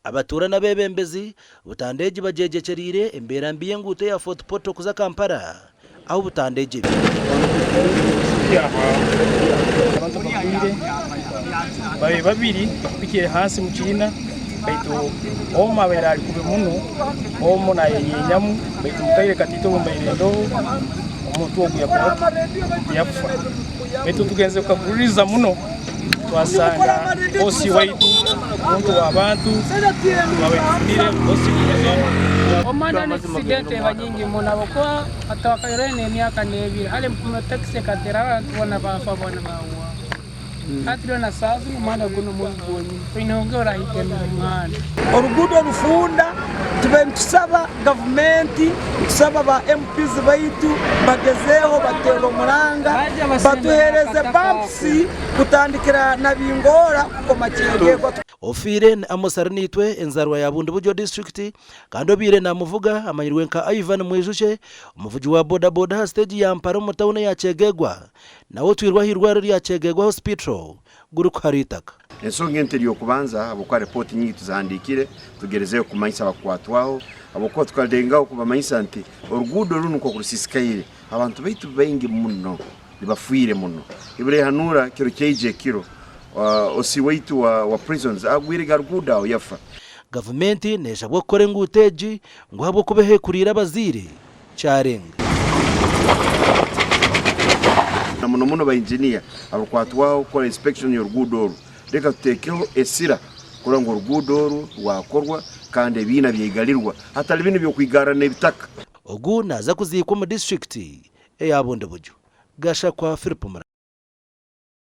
Abatuura n'abeebembezi Butanda egi bagyegyekyereire embeera mbi y'enguuto eya Fort Portal kuza Kampala ahu Butanda egi eri. Abantu abafiire babaire babiri bakupikire ahansi omu kiina baitu omwe abaire ari kubi muno omwe nayenyenyamu baitu omu kaire kataito obu mbaire ndoho omuntu ogu yafa baitu tugenzire kukaguririza muno. Twasanga bosi waitu omuntu w'abantu twabaire tufunire bosi prison. Omuhanda n'ekisidenti eba nyingi muno ahabw'okuba twakayorayo n'emyaka n'ebiri hare takisi ekateera abantu boona baafa boona baahwaho. Hati rero na saaha zinu omuhanda gunu mubi gwonyini toine ogu orahika omu muhanda. Oruguudo rufunda tube nitusaba gavumenti, nitusaba ba MPs baitu bagezeeho bateere omuranga batuheereze bumps kutandikira Nabingoora kukoma Kyegegwa. Ofiire ni Amos Arinaitwe enzarwa ya Bundibugyo disiturikiti kandi obaire namuvuga amanyirwe nka Ivan Mwijukye omuvugi wa boda boda aha siteegi ya Mpara omu tauni eya Kyegegwa nawe otwirwe ah'eirwariro rya Kyegegwa Hospital gurikuhara eitaka. Ensonga enu teri y'okubanza habwokuba ripooti nyingi tuzihandiikire tugerezeho kumanyisa abakukwatwaho habwokuba tukalengaho kubamanyisa nti oruguudo runu nk'oku rusiisikaire abantu baitu baingi muno nibafiire muno. Ibura kiro kyaija ekiro OC waitu wa prisons agwire ga ruguudo aho yafa. Gavumenti neshabwa kukora enguuto egi ngu ahabw'okuba ehekuriire abazaire kyarenga. Na muno muno ba engineer abakwatwaho kukora inspection y'oruguudo oru, leka tuteekeho esira kurora ngu oruguudo oru rwakorwa kandi ebiina byaigarirwa hatali binu eby'okwigarrana ebitaka. Ogu naaza kuziikwa omu disiturikiti eya Bundibugyo. Gashakwa Philip Muranga.